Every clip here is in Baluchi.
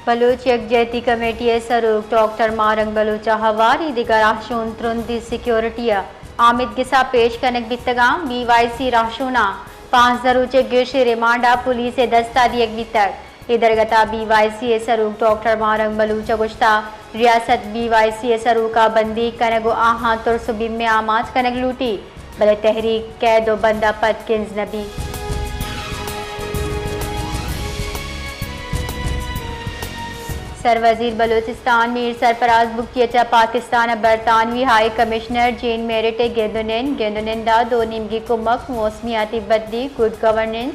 بلوچ یکجہتی کمیٹی ءِ سروک ڈاکٹر ماہ رنگ بلوچ ءَ ہوار اے دگہ راہشون ترندی سیکورٹی ءِ آمیدگس ءَ پیش کنگ بیتگ اَنت۔ بی وائی سی راہشوناں پانزدہ روچ ءِ گیش ءِ ریمانڈ ءَ پولیس ءِ دست ءَ دیگ بیتگ۔ اے درگت ءَ بی وائی سی ءِ سروک ڈاکٹر ماہ رنگ بلوچ ءَ گوشتگ، ریاست بی وائی سی ءِ سروک ءَ بندیگ کنگ ءُ آہاں ترس ءُ بیم ءِ آماچ کنگ لوٹیت، بلے تحریک قید ءُ بند ءَ پد کنز نہ بیت۔ سروزیر بلوچستان میر سرفراز بگٹی ءَ چہ پاکستان ءِ برطانوی ہائی کمشنر جین میرٹ ءِ گند ءُ نند، گند ءُ نند ءَ دو نیمگی کمک، موسمیاتی بدلی، گڈ گورننس،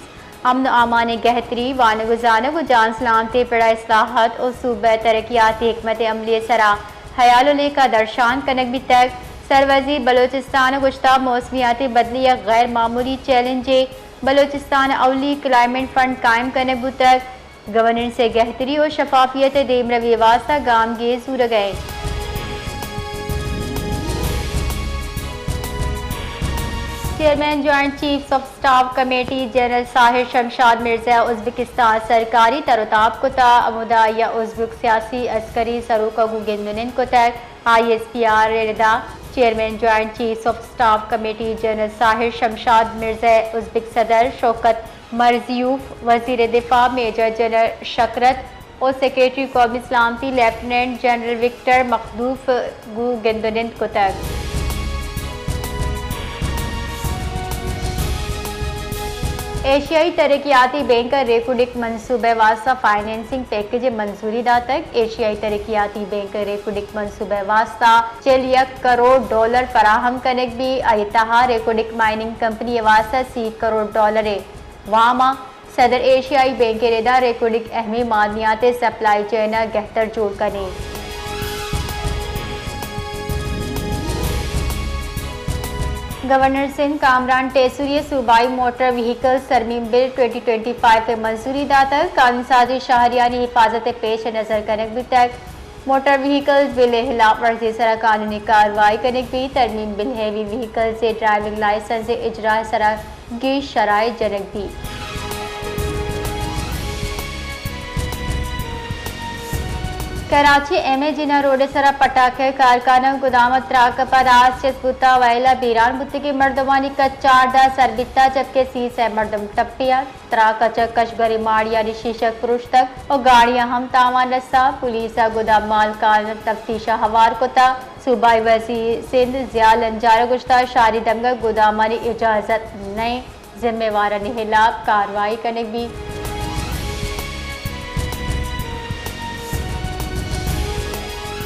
امن ءُ امان ءِ گہتری، وانگ ءُ زانگ ءُ جان سلامتی ءِ پڑ ءَ اصلاحات ءُ صوبہ ءِ ترقیاتی حکمت عملی ءِ سرا ہیال ءُ لیکہ درشان کنگ بیتگ۔ سروزیر بلوچستان ءَ گوشتگ، موسمیاتی بدلی یک غیر معمولی چیلنجے، بلوچستان ءَ اولی کلائمیٹ فنڈ قائم کنگ بوتگ، گورننس ءِ گہتری ءُ شفافیت ءِ دیمروی ءِ واستہ گامگیج زورگ ءَ اِنت۔ Chairman joint chiefs of staff committee general Sahir Shamshad Mirza ءَ ازبکستان ءَ سرکاری تر ءُ تاب کتگ، ہمودا آئی ءَ ازبک سیاسی عسکری سروک ءَ گوں گند ءُ نند کتگ۔ آئی ایس پی آر ءِ ردا chairman joint chiefs of staff committee general Sahir Shamshad Mirza ءَ ازبک صدر شوکت مرزیوف، وزیر دفاع میجر جنرل شکرت ءُ سیکرٹری قومی سلامتی لیفٹیننٹ جنرل وکٹر مخدوف گوں گند ءُ نند کتگ۔ ایشیائی ترقیاتی بینک ءَ ریکوڈک منصوبہ ءِ واستہ فنانسنگ پیکج ءِ منظوری داتگ۔ ایشیائی ترقیاتی بینک ءَ ریکوڈک منصوبہ ءِ واستہ چل یک کروڑ ڈالر فراہم کنگ بیت۔ آئی ءِ تہا ریکوڈک مائننگ کمپنی ءِ واستہ سی کروڑ ڈالر ءِ وام ءَ۔ صدر ایشیائی بینک ءِ ردا ریکوڈک اہمیں معدنیات ءِ سپلائی چین ءَ گہتر جوڑ کنیں۔ گورنر سندھ کامران ٹیسوری ءَ صوبائی موٹر وہیکلز ترمیم بل ٹوئنٹی ٹوئنٹی فائیو ءَ منظوری داتگ۔ قانون سازی شہریانی حفاظت ءِ پیش نظر کنگ بیتگ۔ موٹر وہیکلز بل ءِ ہلاپ ورزی ءِ سرا قانونی کارروائی کنگ بیت۔ ترمیم بل ہیوی وہیکلز ءِ ڈرائیونگ لائسنس ءِ اجرا ءِ سرا گیش شرائط جنگ بیت۔ کراچی ایم اے جناح روڈ ءِ سرا پٹاکہ کارخانہ ءُ گدام ءَ تراک ءَ پد آس چست بوتگ، وئیل ءَ بیران بوتگیں مردمانی کچ چاردہ سر بیتگ، جبکہ سی سئے مردم ٹپی اَنت۔ تراک ءَ چہ کشگری ماڑیانی شیشگ پروشتگ ءُ گاڑیاں ہم تاوان رستگ۔ پولیس ءَ گدام مالکان تفتیش ءَ ہوار کتگ۔ صوبائی وزیر سندھ ضیاء لنجار ءَ گوشتگ، شاری دمگ ءَ گدامانی اجازت نہ اِنت، ذمہ وارانی ہلاپ کارروائی کنگ بیت۔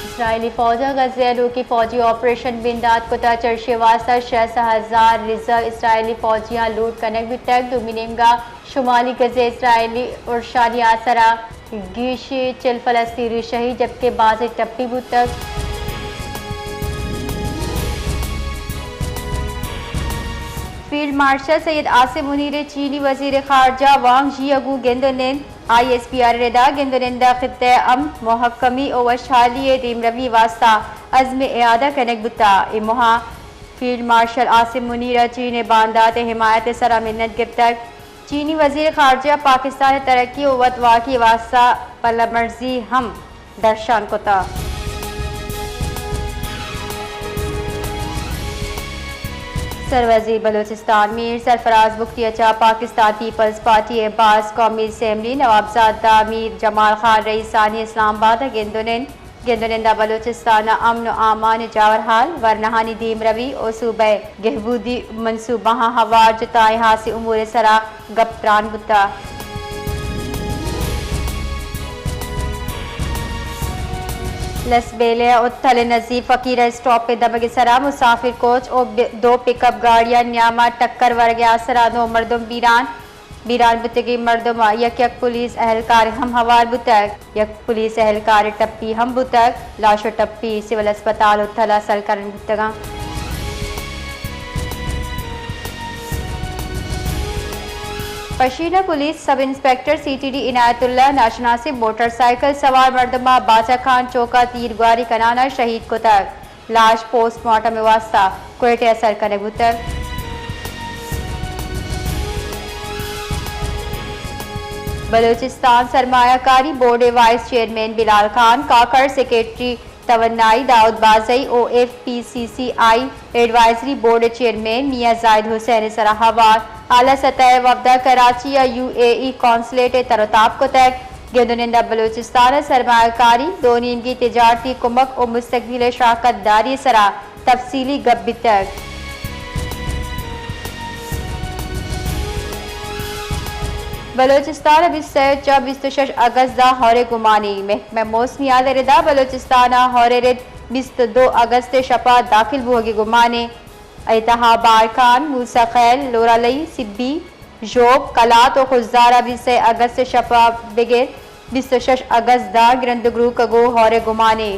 اسرائیلی فوج ءَ غزہ ءَ نوکیں فوجی آپریشن بندات کتگ، چرشی ءِ واستہ شش ہزار ریزرو اسرائیلی فوجیاں لوٹ کنگ بیتگ۔ دومی نیمگ ءَ شمالی غزہ ءَ اسرائیلی ارشانی آسر ءَ گیشیں چل فلسطینی شہید، جبکہ بازیں ٹپی بوتگ۔ فیلڈ مارشل سید عاصم منیر ءِ چینی وزیر خارجہ وانگ ژی ءَ گوں گند ءُ نند، آئی ایس پی آر ءِ ردا گند ءُ نند ءَ خطہ ءِ امن، مہکمی ءُ وشحالی ءِ دیمروی ءِ واستہ عزم اعادہ کنگ بوتگ۔ اے موہ ءَ فیلڈ مارشل عاصم منیر ءَ چین ءِ باندات ءِ حمایت ءِ سرا منت گپتگ۔ چینی وزیر خارجہ ءَ پاکستان ءِ ترقی ءُ وت واکی ءِ واستہ پلہ مرزی ہم درشان کتگ۔ سروزیر بلوچستان میر سرفراز بگٹی ءَ چہ پاکستان پیپلز پارٹی ءِ باسک قومی اسمبلی نوابزادہ میر جمال خان رئیسانی اسلام آباد ءَ گند ءُ نند۔ گند ءُ نند ءَ بلوچستان ءِ امن ءُ امان ءِ جاورحال، ورناہانی دیمروی ءُ صوبہ ءِ گہبودی منصوبہاں ہوار جتائیں ہاسیں امور ءِ سرا گپ تران بوتگ۔ لسبیلہ ءِ اتھل ءِ نزیک فقیرہ اسٹاپ ءِ دمگ ءِ سرا مسافر کوچ ءُ ب-، دو پک اپ گاڑیانی نیام ءَ ٹکر ورگ ءِ آسرا دو مردم بیران۔ بیران بوتگیں مردم ءَ یک یک پولیس اہلکار ہم ہوار بوتگ۔ یک پولیس اہلکار ءِ ٹپی ہم بوتگ۔ لاش ءُ ٹپی سول اسپتال اتھل ءَ سر کنگ بوتگ اَنت۔ پشین ءَ police sub inspector C T D Inayatullah ءَ ناشناسیں موٹر سائیکل سوار مردم ءَ باچا خان چوک ءَ تیرگواری کنان ءَ شہید کتگ۔ لاش پوسٹ مارٹم ءِ واستہ کوئٹہ ءَ سر کنگ بوتگ۔ بلوچستان سرمایہ کاری بورڈ ءِ وائس چیئرمین بلال خان کاکڑ، سیکرٹری توانائی داؤد بازئی ءُ ایف پی سی سی آئی ایڈوائزری بورڈ ءِ چیئرمین میاں زاہد حسین ءِ سرا ہوار اعلی سطح ءِ وفد ءَ کراچی ءَ یو اے ای قونصلیٹ ءِ تر ءُ تاب کتگ۔ گند ءُ نند ءَ بلوچستان ءِ سرمایہ کاری، دو نیمگی تجارتی کمک ءُ مستقبل ءِ شراکت داری ءِ سرا تفصیلی گپ بیتگ۔ بلوچستان ءَ بیست ءُ سئے چہ بیست ءُ شش اگست داں ہور ءِ گمانے۔ محکمہ موسمیات ءِ ردا بلوچستان ءَ ہور ءِ رد بیست ءُ دو اگست ءِ شپ ءَ داخل بوہگ ءِ گمانے۔ اے تہا بارکھان، موسی خیل، لورالئی، سبی، ژوب، قلات ءُ خضدار ءَ بیست ءُ سئے اگست ءِ شپ ءَ بگر بیست ءُ شش اگست داں گرند گروکگ ءُ ہور ءِ گمانے۔